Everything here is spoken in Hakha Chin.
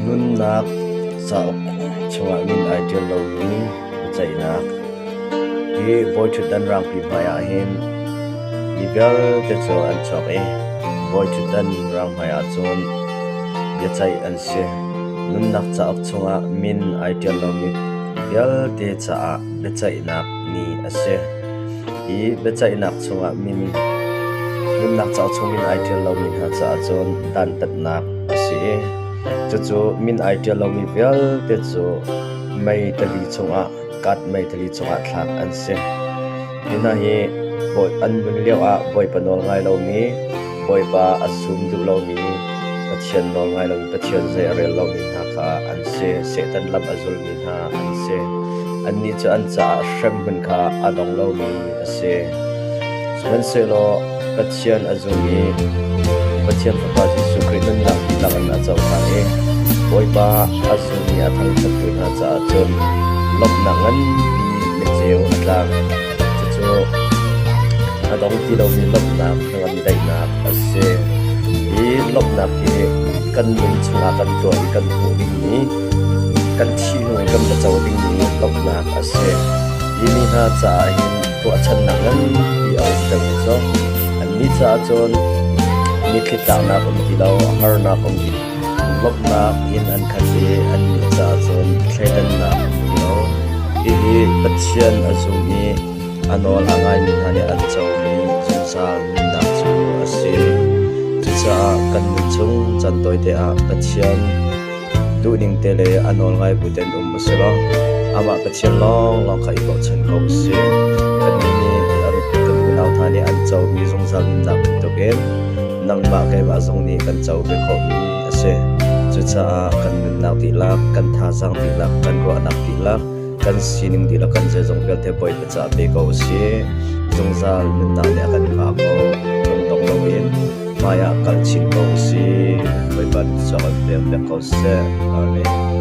Nunnak cauk chungah min ai ṭial lomi biaceihnak. Hi bawiṭhutdan rangpi hmaiah hin mi vialte cu an chuak i bawiṭhutdan rang hmaiah cun biaceih an si. Nunnak cauk chungah min ai ṭial lomi vialte caah biaceihnak ni a si. Hi biaceihnak chungah min nunnak cauk chung min ai ṭial lomi hna caah cun dantatnak a si i cucu min ai ṭial lomi vialte cu mei tali chungah kat mei tali chungah thlak an si. Hi hna hi an nun lioah Bawipa nawl ngai lomi, Bawipa a zum duh lomi, Pathian nawl ngai lomi, Pathian zei a rel lomi hna kha an si. Satan lam a zulmi hna an si. Annih cu an caah hremhmun kha a dong lomi a si. Sihmanhsehlaw Pathian a zum i Pathian Fapa Jesuh Khrih nunnak dihlak in a cohlan i Bawipa a zum i a thangṭhattu hna caah cun lawmhnak nganpi niceu a tlang. Cucu a dong ti lomi lawmhnak hnangam daihnak a si. Hi lawmhnak hi kan nun chungah kan tuah i kan hmuh dingmi, kan thih hnu i kan va co dingmi lawmhnak a si. Hi mi hna caah hin ruahchannak nganpi a um peng i cu annih caah cun mitthli tlaknak um ti lo, harnak um ti lawmhnak in an khat i annih caah cun thleidannak um ti lo. Hihi Pathian a zum i a nawl a ngaimi hna nih an comi zungzal nunnak cu a si. Cucaah kan nun chung caan tawite ah Pathian duhning te le a nawl ngai bu tein um u sih law amah Pathian lawnglawng kha i bochan ko u sih. Kannih nih kan unau hna nih an comi zungzal nunnak bantukin nangmah keimah zong nih kan co ve khawhmi a si. Cucaah kan nunnak dihlak, kan thazaang dihlak, kan ruahnak dihlak, kan sining dihlak, kan zeizong vialte Bawipa caah pe ko u sih. Zungzal nunnak nih a kan hngah ko. Lungdong loin hmaiah kal chin ko u sih. Bawipa nih thluachuah kan pek piak ko seh. Amen.